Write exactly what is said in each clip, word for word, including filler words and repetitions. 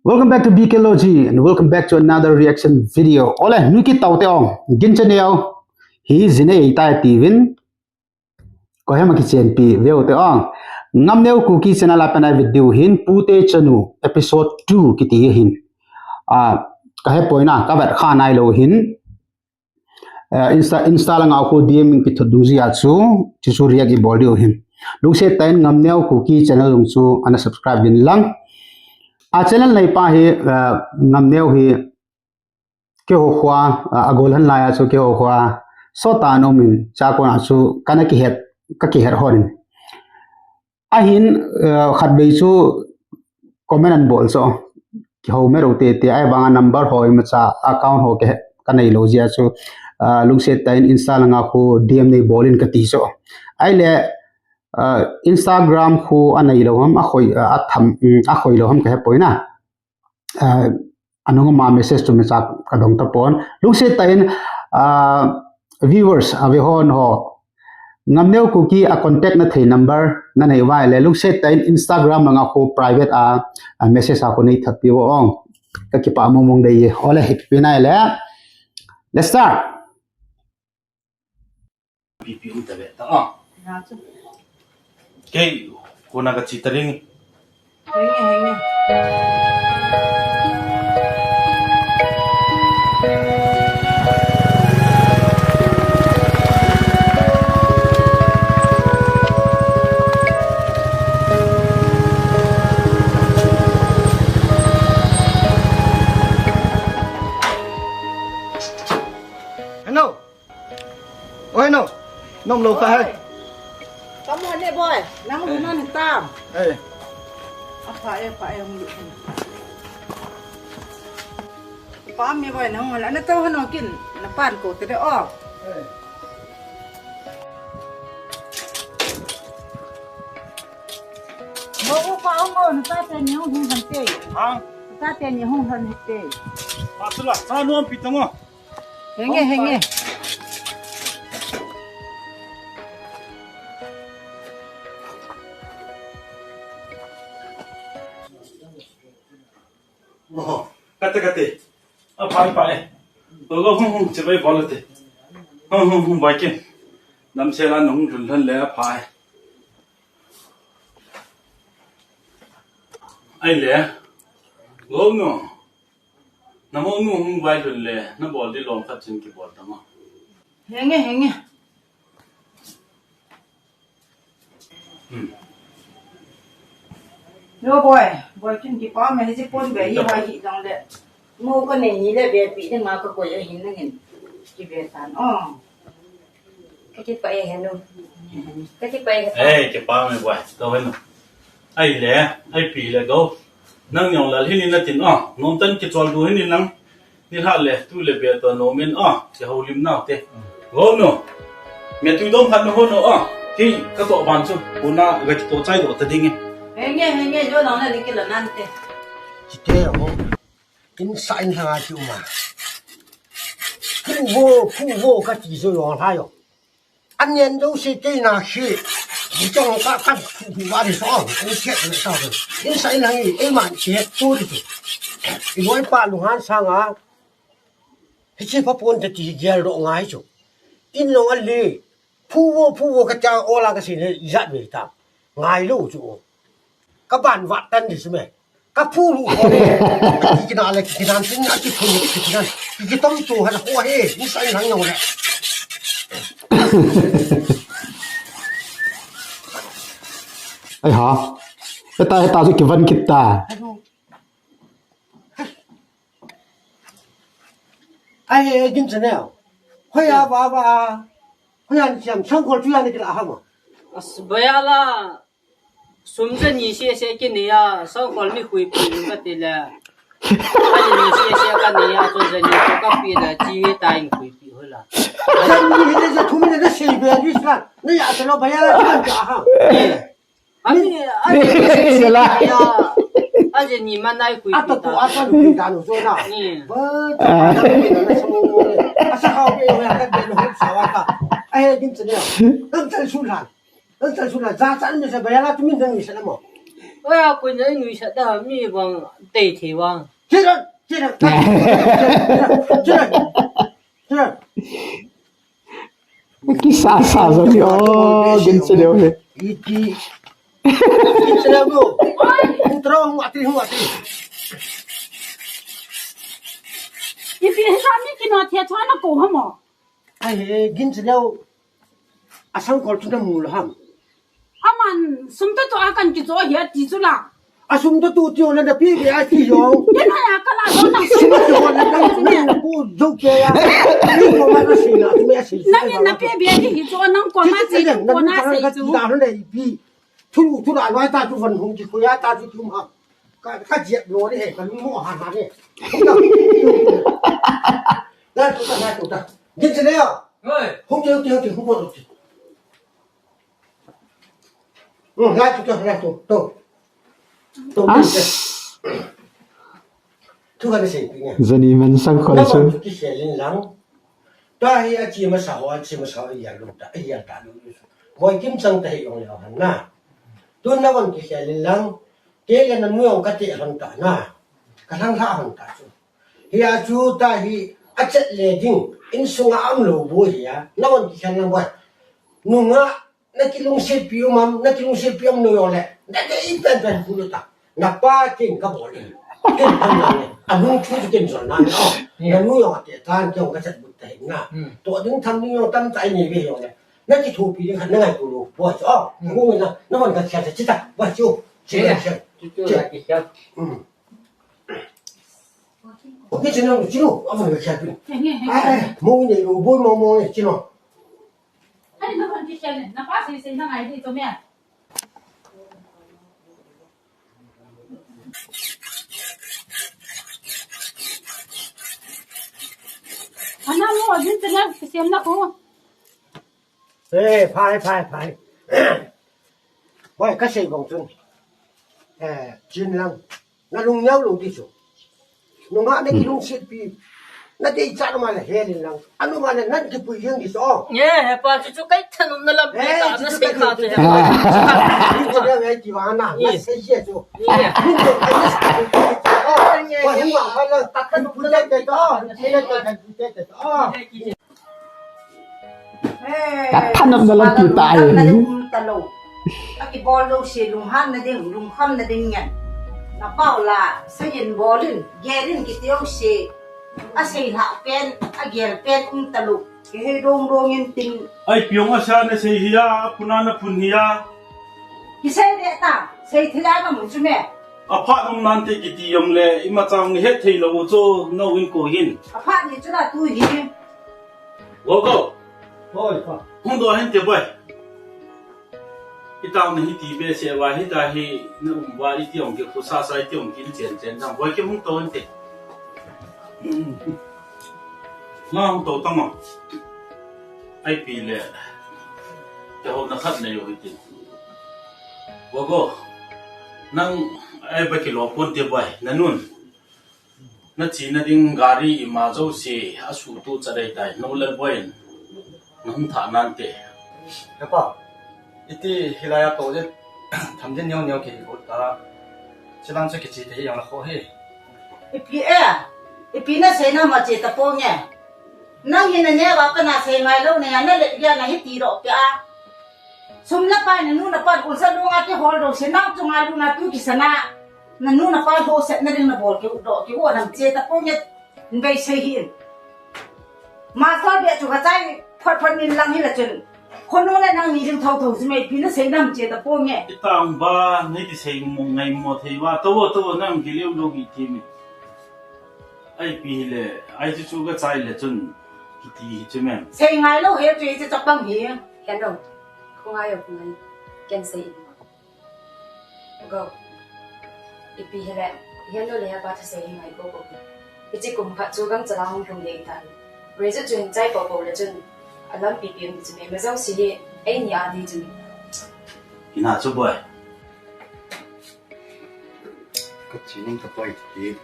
Welcome back to B K Logy and welcome back to another reaction video. Ole, nuki taute ong, gin channel hi jine ei tai tiuvin. Ko hema kichenpi veute ong. Ngamneo Kuki channel a panai video hin Pute Chanu episode two kiti hin. Ah, ka he poina, ka vet kha nai lo hin. Eh, Insta, Insta langa khu D M in kithot dung jia chu, chu chu react i bol diu hin. Lungset tah in Ngamneo Kuki channel dung chu ana subscribe din lang. A channel nei pa hi, eh, Ngamneo hi keiho khua, eh, a gol han lai a chu keiho khua sota nom in cha kona chu kana kihet, ka kihet hon in. Ahin, eh, khat bei chu comment an bol chu. Kihou me ro te te, ai banga number ho imacha account ho ke ka nei lo jia chu, ah, lungset tah in Insta langa khu D M nei bol in kati chu. Ai le, ah, Instagram khu a nei lo ham, a khoi, ah, a tham, mm, a khoi lo ham ka he poina. Ah, anung ma message chu imacha ka dong tapon. Lungset tah in, ah, viewers, a ve hon ho. Ngamneo Kuki a contact na thei number na nei uva le lungset tah in Instagram langa khu private a, a message a khu nei thatpi vo ong. Ka kipah mong mong dei e. Ole, hi pi nai le. Let's start. Pi pi um ta ve ta a. Kei, kona ka chi ta ring. Henge, henge. Hello. Oi, no. Nom lo ka hai. Kamu ne boy, nang lu nan tam. Eh. Apa eh, apa eh, mu. Pa mi boy, nang la na tau hano kin, na pan ko te de o. Eh. Mo ko pa mo, na ta te ni hung han te. Ha? Ta te ni hung han te. Pa tu la, sa nuam pi tong o. Henge, henge. Oho, kate, kate. A phai, phai. Lo, lo, hung, hung, chibai bol te. Hung, hung, hung, bai kin. Nam se la nung lun lun le a phai. Ai le. Lo no. Na mo nu hung vai lun le, na bol di lom khat chin ki bol ta ma. Henge, henge. Hmm. Yo boy, boy chin ki pa me ji pon be yi vai hi jong le. Mo ko ne ni le be pi ne ma ko ko ye hin ne ngin. Ki be tan. Oh. Ka kipah e henu. Ka kipah e. Eh, kipah me boy. To henu. Ai le, ai pi le go. Nang nyong lal hini na tin o. Nom tan ki chol du hini nang. Ni ha le, tu le be to nom in o. Ki ho lim nau te. Go no. Me tu dom khat no ho no o. Ki ka to ban chu. Ku na ga ki to chai do ta ding e. Henge, henge, yo nang na ni ki la nan te. Ki te ho. Insa in lhang a ki um a. Phu vo, phu vo ka ti zo yong lha yo. An yen do se kei na khi. Ni chong ka ka phu phu va ni so. Ni che ni so. Insa in lhang i, e man che to di. I noi pa lu han sang a. Hi chi pa pon te ti gel ro ngai chu. In lo a le. Phu vo, phu vo ka cha o la ka si ne i zat ve ta. Ngai lo chu. Ka ban vat tan di su me. Ka phu lu ko le. Ki kina le, ki kina tin, a ki phu lu, ki kina. Ki ki tom tu ha ho he, ni sai nang no le. Ai ha. Heta, heta chu ki van kit ta. Ai, ai, gin chane. Hoi a, ba, ba. Hoi a, ni siam, sang kol tu ya ni kila ha ma. As, baya la. Sum je ni se se ki ni ya, sang kol mi khui pi ka ti le. Ai ni se se ka ni ya, tu je ni ko ka pi le, chi ta in khui pi ho la. Ni ni je thum ni je se be ni sa. Ni ya se lo baya la, chi ka ha. Ani, ani, Ni la. Aje ni manai kui. Ata tu ata lu da lu zo na. Ni. Ba, ta ta ni na sa mo mo. Asa hao be ho ya ka de lo sa wa ka. Ai, din tse ne. Dan tse su la. Dan tse su la. Za za ni sa ba ya la tu min dan ni sa na mo. Oya, koi na nui sa da mi bang tei thei bang. Chira, chira, chira, chira, chira. Kisa sa jo ni o, gin se leo he. Iti. Gin se leo go. Hung tro, hung ati, hung ati. Ipi sa mi kino thei chua na ko ha mo. Ai he, gin se leo. Asang kol chu na mu lo ham. Aman, sum ta tu akan kijo hi ati chu la. Asum ta tu ti ona na pi be ati jo. Kena ya kala jo na sum ta tu ona na na pu jo ke ya. Ni ko ma na si na tu me si. Na ni na pi be ati hi jo na ko ma si ko na si chu. Da na pi. Thu thu la lo ta chu van hung ki ko ya ta chu tu ma. Ka ka jiat lo ni he ka lu mo ha ha ni. La tu ta la tu ta. Gin se leo. Hung ti hung ti hung ti hung ko ti. Lai tu, lai tu, tu. Tu, as. Tu ka na sei pi ne. Jani man sang khol su. Ki sei lin lang. Ta hi a chi ma sa ho, a chi ma sa ho, ya lu ta, ya ta lu. Boi kim chang ta hi yong le han na. Tu na wan ki sei lin lang. Ke le na nu yong ka te han ta na. Ka lang la han ta su. Hi a chu ta hi a chet le ding. In sunga am lo bu hi a. Na wan ki sei lin lang boi. Nunga na kilungsetpi um am, na kilungsetpi um nung jong le, na dei pen pen khu ta. Na pa kin ka bol in. Kin tham na ne. A nung thu kin jol na ne. Oh. Na nu jong ate tan jong ka chat but ta hin na. To ding tham ding jong tam ta ni ve jong le. Na kithopi ding khat na ngai ko lo. Bo cho. Ngu na, na man ka cha cha chi ta. Bo cho. Chi ta. Chi ta. Ni chi no, chi no. A man ka cha pi. Ai, mo ni lo bo mo mo ni chi no. Ani na kon ti sian na pa sei sei na ngai di to me. Ana mo din te na siam na ko. Eh, phai, phai, phai. Boi, ka sei bang chun. Eh, chin lang. Na lung nyau lung ti chu. Nunga na kilungsetpi. Na dei cha ma le he lin lang. Anu ma le nan kipui jing ti chu. Ye, he pa chu chu kai thanop na lam pi ta na sei ta chu. Ni chu le ngai ti wa na. Na sei ye chu. Ni chu kai na sa. Wa hin wa ma la ta kan pu te te to. Te te to. Ka thanop na lampi tai. Talo. Aki bol lo se lunghan na ding, lungkham na ding ngen. Na pau la, sa yin bol in, gel in kiti jong se. A sei lha pen, a gel pen um talo. Ki he dong dong in tin. Ai piong a sa na sei hi a, a phun a na phun hi a. Ki sei de ta, sei thei a na mun chu me. A phat um nan te kiti jong le, ima chang ni het thei lo chu, no in ko hin. A phat ni chu na tu hi. Go, go. Hoi, pa. Hung do hin te boi. Itao na hi ti be se wa hi ta hi na um wa iti ong ke khu sa sa iti ong kin chen chen dang boi ke hung to hin te. Na hung to tang o. Ai pi le. Te ho na khat na yo hi ti. Go, go. Nang ai ba ki lo pon te boi. Na nun. Na chena ding gari ima jouse, a sutu cha dei tai, no le boin. Na hung tha nan te. He pa, iti hilai a to je, tham din neo neo ki hi ta. Chilang chu kichi te hi jong la kho hi. Ipi e, ipi na sei na ma che ta po nge. Nang hi na ne wa pa na sei ngai lo ne, na le ya na hi ti ro pia. Sum la pa na nu na pa ulsa lu nga ki hol do se nang chu nga lu na tu ki sana. Na nu na pa ho set na ding na bol ki u do ki u nam che ta po nge bei sei hi. Ma so be chu ka chai phot phot nin lang hi la chun. Khun nu le nang ni ding thau thau si mai pi na sei nam che ta po nge. Itang ba ni ti sei mo ngai mo thei wa to to nang ki leu lo ki ti mi. Ai pi hi le, ai chu chu ka chai le chun, kiti hi chu men. Sei ngai lo he chu chu chak bang hi. Ken lo. Khu ngai yo khu ngai. Ken sei. Go. Ipi hi le, ken lo le pa chu sei ngai ko ko. Ichi kum khat chu gang chala hung lhung de ta. Re chu chun chai po po le chun. A lampi pi um chu me ma jouse hi. Ei ni a di chu. Ina chu boi. Ka chi ning ka poi ti.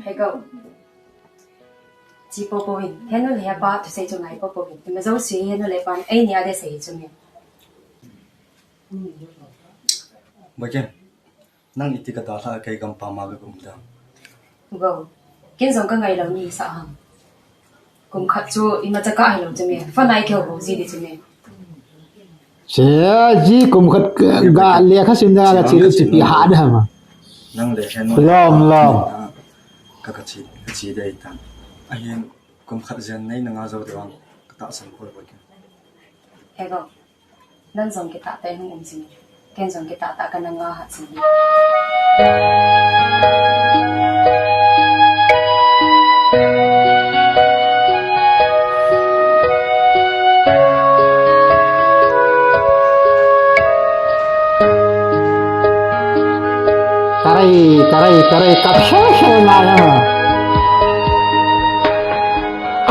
Hei ko. Chi popo in, henu le pa thusei chu ngai popo in. Ima jouse henu le pa, eini a de sei chu me. Baken, nang iti ka dalha kei gam pa ma be kum da. Go. Ken jong ka ngai lou ni sa ham. Kum khat chu ima cha ka hai lou chu me. Fa nai keu ho ji di chu me. Che, ji kum khat ga lekha sim da ga chi pi ha da ma. Nang le hen. Lom, lom. Ka ka chi, ka chi dei tan. Ahin kum khat jen nei na nga jo de wang ka ta san ko ba ke. He go. Nang jong kitah tah in um jing. Ken jong kitah tah ka nang a hat jing. Tarai, tarai, tarai, kap shel shel na ya.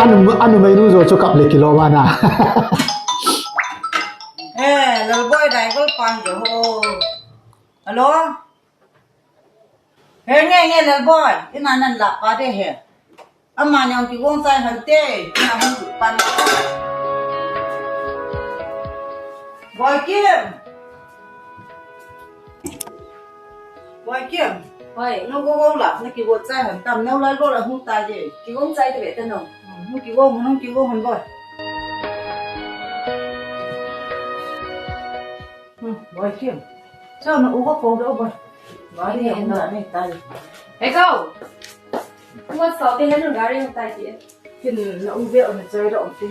Anu, anu mai nu jo chu kap le kilo ma na. He, Lalboi dai gol pan jo ho. Hello? He, nge, nge, Lalboi. Ina nan la pa de he. Ama nyang kigong chai hante. Ina hung pan. Boikim. Boikim. Hoi. Nu go go la, na kigong chai han tam. Nau Lalboi la hung tai de. Kigong chai de be ta no. Nu kigong, nu kigong han boi. Hmm, Boikim. Sao na u ko ko do boi. Gari na na ni tai. Hey, go. What stop in the gari on tai. Kin na u be on chai do on te.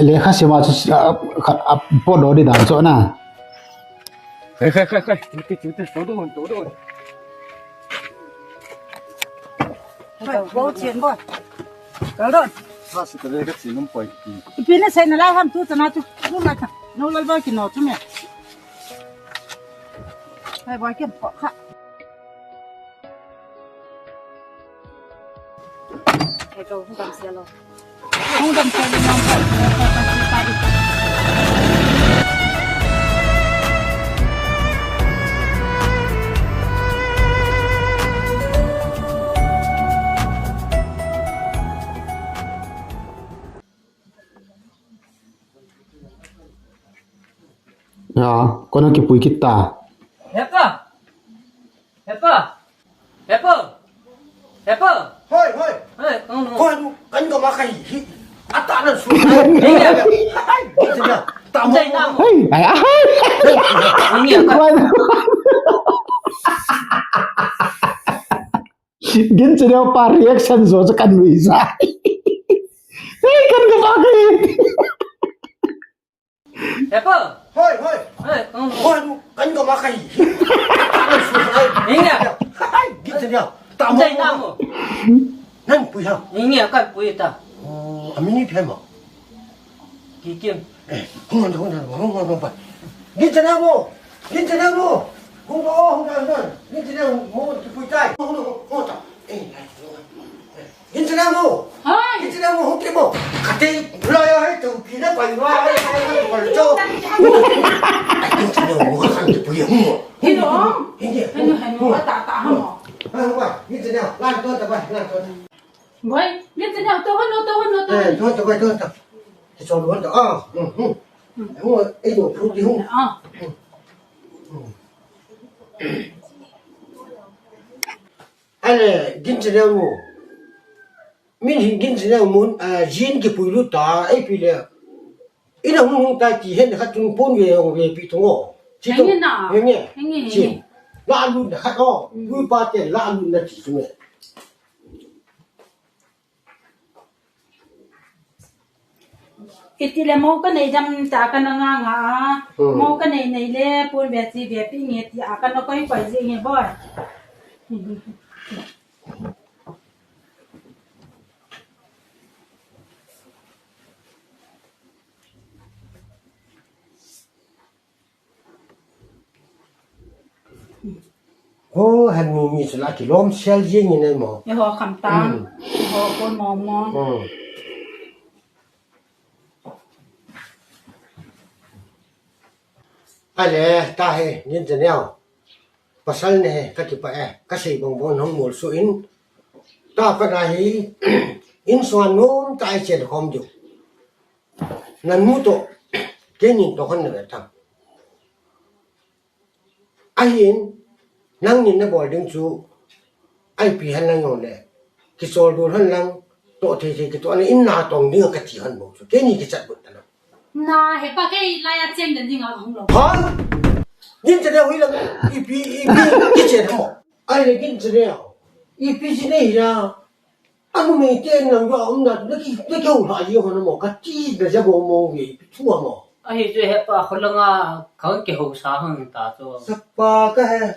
Lekha sima chu, a, a, a, po do di dan cho na. Khai, khai, khai, khai. Chuti, chuti, to do, to do. Khai, bo chen bo. Kal don. Ha, si ta lekha si num poi. Ipi na sei na lai ham tu ta na tu. Nu lai ta. Nu lai bo ki no tu me. Khai, bo ki po kha. Ya, kono kipui kita. Hepa. Hepa. Hepa. Hepa. Hoi, hoi. Hoi, kong, kong. Hoi, nu, kan ko ma kai hi. Ata na su. Hei, ya. Hai, kita ya. Tamo. Hei, ai, ai. Ini ya, kan. Gin chideo pa reaction jo chu kan nui sa. Hei, kan ko ma kai. Hepa. Hoi, hoi. Hoi, um. Hoi, nu, kan ko ma kai. Inge. Hai, gin chideo. Tamo. Jai namo. Nang pui ha. Inge, kan pui ta. Oh, amini phe mo. Kikim. Eh, hung on, hung on, hung on, hung on. Gin chideo mo. Gin chideo mo. Hung on, hung on, hung on. Gin chideo mo, kipui tai. Hung on, hung on, hung on. Eh, ai, hung on. Gin chideo mo. Hai. Gin chideo mo, hung kimo. Kate, lo yo, hai, tu, kina, pai, wa, hai, hai, hai, pai, cho. Ai, gin chideo mo, hai, tu, pai, hung mo. Hilo. Hing ye. Hanu, hanu, ta, ta, hamo. Hai, hung, pai. Gin chideo, lan to, ta, pai, lan to. Boy, gin chideo, to, hanu, to, hanu, to. Eh, to, to, pai, to, to. Te, cho, lo, to, ah, hmm, hmm. Hung, eh, do, pru, di, hung. Ah. Hmm. Hmm. Ale, gin chideo mo. Min hin gin chideo mo, ah, jin kipui lut ta, ai pi le. Ina hung hung tai ti hen khat chung pon ve hung ve pi thung o. Chi to. Henge na. Henge. Henge, henge. Chi. La lu na khat o. Mm. Pu pa te la lu na ti chung e. Iti le mo ka nei dam ta ka na nga nga a. Hmm. Mo ka nei nei le pon ve chi ve pi nge ti a ka na koi koi ji nge boy. Ko han mi mi sula kilom sel jing ni mo. Eiho kham tang. Hmm. Eiho ko mo mo. Hmm. Ale, ta he, Gincha Neo. Pasal ne he, ka kipah e, ka sei bang bang hung mol su in. Ta pa na hi, in suan nom ta i chen khom ju. Nanu to, kenin to hon na ve ta. Ahin, nangnin na bol ding chu, ipi hen lang jong le, kichol dul hen lang, to thei thei kito, ana in na tong ding ka ti hen bol chu. Keini kichat but ta lo. Na, he pa kei lai a cheng den ding a hung lo. Ha? Gincha Neo hi lang, ipi, ipi, kichen mo. Ai le Gincha Neo. Ipi ji nei ya. Anu mei te nang jo um na, na ki, na ki u la ji ho na mo, ka ti na ja mo mo nge, ipi thu a mo. Ahi chu he pa kho langa, ka ki ho sa hang ta chu. Sa pa ka he.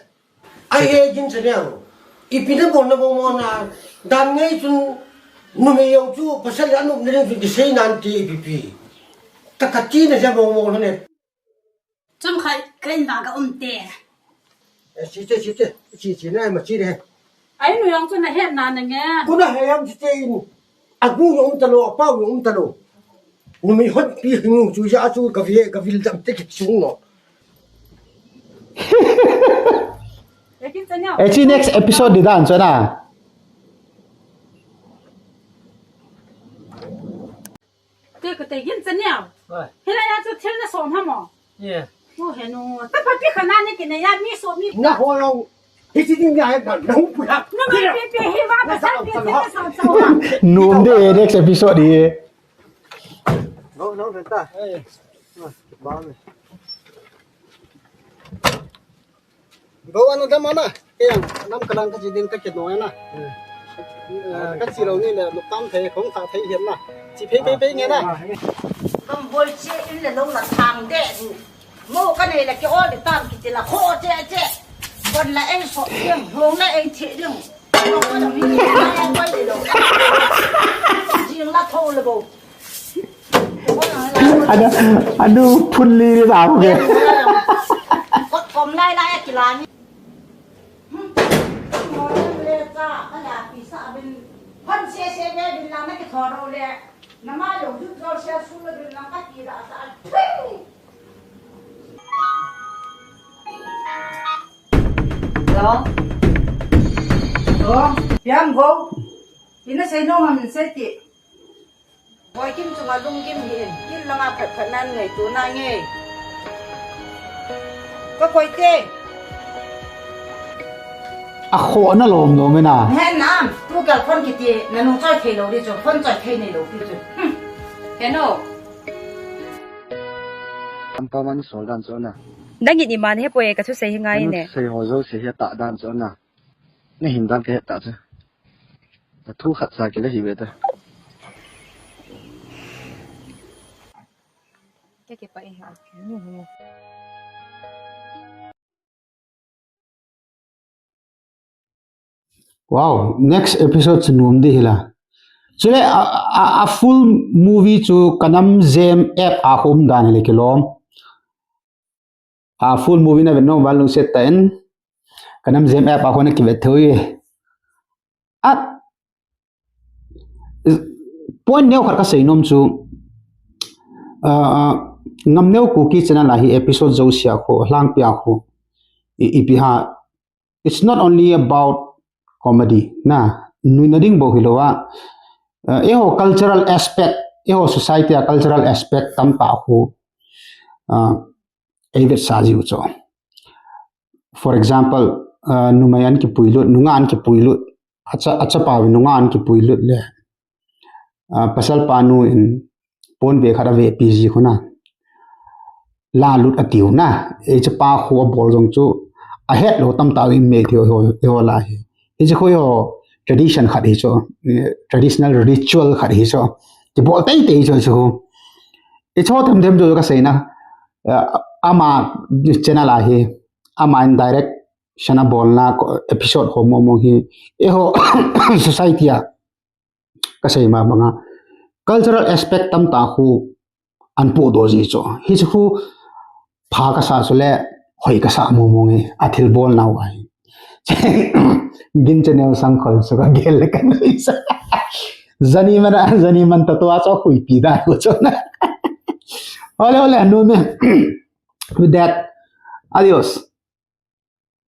Ai he Gincha Neo. Ipi na mo na mo mo na, dan ngai chun, numei jong chu, pasal le anu na ring chun kisei nan ti ipi pi. Ta ka ti na ja mo mo na ne. Chom khai, ka in vang ka um te. Eh, chi te, chi te, chi, chi na, ma chi de. Ai, nu jong chu na het na na nge. Ku na he jam chi te in. A gu jong um ta lo, a pau jong um ta lo. Numei hot pi hing chu ja chu ka ve, ka vil dam te ki chung no. Eh, Gincha Neo. Eh, chi next episode di dan chu na. Te ka te Gincha Neo. Oi. Hilai a chu thil na som ha mo. Yeah. Mo he nu. Ta pa pi khana ni ki na ya mi so mi. Na ho lo. Hi chi ding ya he na na hu pu ha. Na ma pi pi hi va pa sa pi thil na som som ha. Nom de next episode hi. No, no, ta. Ba me. Bo anu dam ana, ke yang, nam kalang ka jidin ka kit no na. Eh, ka chi lo ni le, luk tam thei, khong kha thei hian na. Chi phei phei phei nge na. Kam bol che in le lo la thang de. Mo ka nei la ke ol de tam ki ti la kho che che. Bon la ei so ding, hong la ei che ding. Mo ka la mi ni la ei koi de lo. Jing la tho le bo. Anu, anu phun li ni ta ko ke. Kot kom lai lai a kila ni. Hmm. Mo le cha ka ya pi sa bin. Hon se se be bin la na ki thor ro le. Na ma lo ju jo se su le bin la ka ki la sa. Thui. Hello. Hello. Pian go. Ina sei no ma min sei ti. Boikim chunga lunggim hi in, in langa phat phat nan ngaito nange. Ka koi te. A kho na lom lom e na. He nam, tu kal phone kiti, na nung choi thei lo di chu, phone choi thei nei lo di chu. Hmm. He no. Am pa man sol dan chu na. Dang in iman he poi ka thusei hi ngai ne. Sei ho jouse hi ta dan chu na. Na hin dan ka he ta chu. Ka thu khat sa kile hi ve ta. Ke ke pa e ha. Wow, next episode chu nom di hila. Chule a, a, a full movie chu Kanam Jem app a hom dan le kilom. A full movie na vet nom val lungset ta in. Kanam Jem app a hon kivet thoi. At point neo khat ka sei nom chu, ah, Ngamneo Kuki channel a hi episode jouse a kho, lhangpi a kho, i, ipi ha, it's not only about comedy, na, nuina ding bou hilou a, ah, eiho cultural aspect, eiho society a cultural aspect tamtah kho, ah, ei vetsah jiu chu. For example, ah, numei an kipuilut, nungah an kipuilut, acha, achapa uvin nungah an kipuilut le, ah, pasalpa nu in ponve khat ave pi ji khu na. lalut atiu na. Hiche pa khu abol jong chu ahet lou tamtah in me thei ho, ho la hi. Hiche khu ho tradition khat hi chu, eh, traditional ritual khat hi chu. Kibol teitei chu chu. Hiche ho them them chu kasei na. Eh, ama channel a hi. Ama in direct sana bolna ko episode ho mong mong hi. Eiho society a kasei ma banga cultural aspect tamtah khu ahin podoh ji chu. Hiche khu pha kasa chu le hoi kasa mong mong e, athilbol nau ahi. Gin channel sang khol chu kagel le kanui sa. Jani mana, jani man ta tua chu huipi da ko chu na. Ole, ole, anu me. With that, adios.